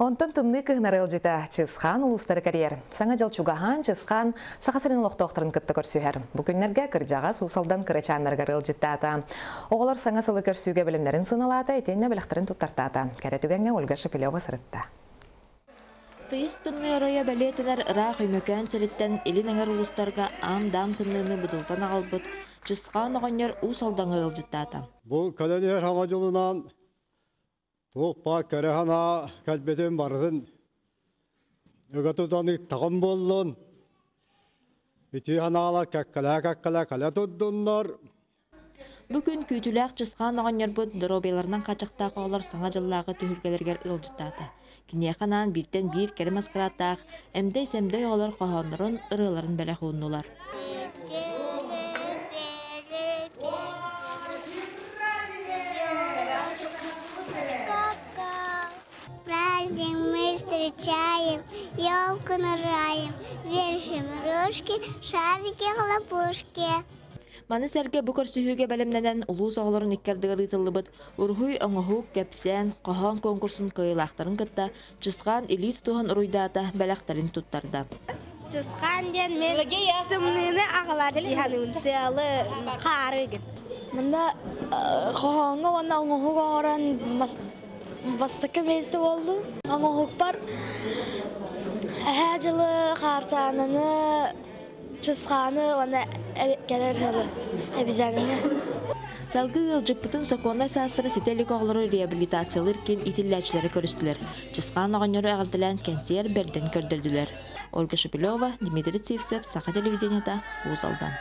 Онтон тымныы кыһын арыалдьыта Чысхаан улуустары кэрийэр. Саҥа дьыл чугаһаан Чысхаан Саха сирин олохтоохторун кытта көрсүһэр. Бу күннэргэ кырдьаҕас Уус Алдан кырачааннарыгар ыалдьыттаата. Оҕолор саҥа сылы көрсүүгэ бэлэмнэрин сыаналаата, итиэннэ бэлэхтэрин туттартаата. Кэрэ түгэҥҥэ Ольга Шепелева сырытта. Тыйыс тымныы оройо бэлиэтэнэр ыраах Өймөкөөн сириттэн илин эҥэр улуустарга аам-даам тымныыны будултан аҕалбыт Чысхаан оҕонньор Уус Алдаҥҥа ыалдьыттаата. Бу кэлэн иһэр саҥа дьылынан туох баар кэрэ санаа кэлбитин барытын ыга тутан ыттаҕым буоллун. Ити санаалар кэккэлээ-кэккэлээ кэлэ турдуннар. Бу күн күүтүүлээх Чысхаан оҕонньорбут доруобуйаларынан хааччахтаах оҕолор Саҥа дьыллааҕы түһүлгэлэригэр ыалдьыттаата. Киниэхэ анаан бииртэн биир кэрэ маскарааттаах эмдэй-сэмдэй оҕолор хоһооннорун, ырыаларын бэлэх ууннулар. Праздник мы встречаем, елку наряжаем, вешаем игрушки, шарики, хлопушки. Маны сэргэ бу көрсүһүүгэ бэлэмнэнэн улуус оҕолорун икки ардыгар ыытыллыбыт уруһуй, оҥоһук, кэпсээн, хоһоон конкурсун кыайыылаахтарын кытта Чысхаан илии тутуһан уруйдаата, бэлэхтэрин туттарда. Чысхаан диэн мен тымныыны аҕалар дии саныыбын, тыалы, хаары гын. Манна хоһооҥҥо уонна оҥоһук оҥорон бастакы миэстэ буоллум. Оҥоһукпар эһээ дьылы, хаарчаананы, Чысхааны уонна кэлэр сылы обязательно. Салгыы ыалдьыппытын сокуоннай саастара ситэ илик оҕолору реабилитациялыыр киин иитиллээччилэрэ көрүстүлэр. Чысхаан оҕонньору эҕэрдэлээн кэнсиэр бэрдэн көрдөрдүлэр. Ольга Шепелева, Дмитрий Сивцев, Саха телевидениета, Уус Алдан.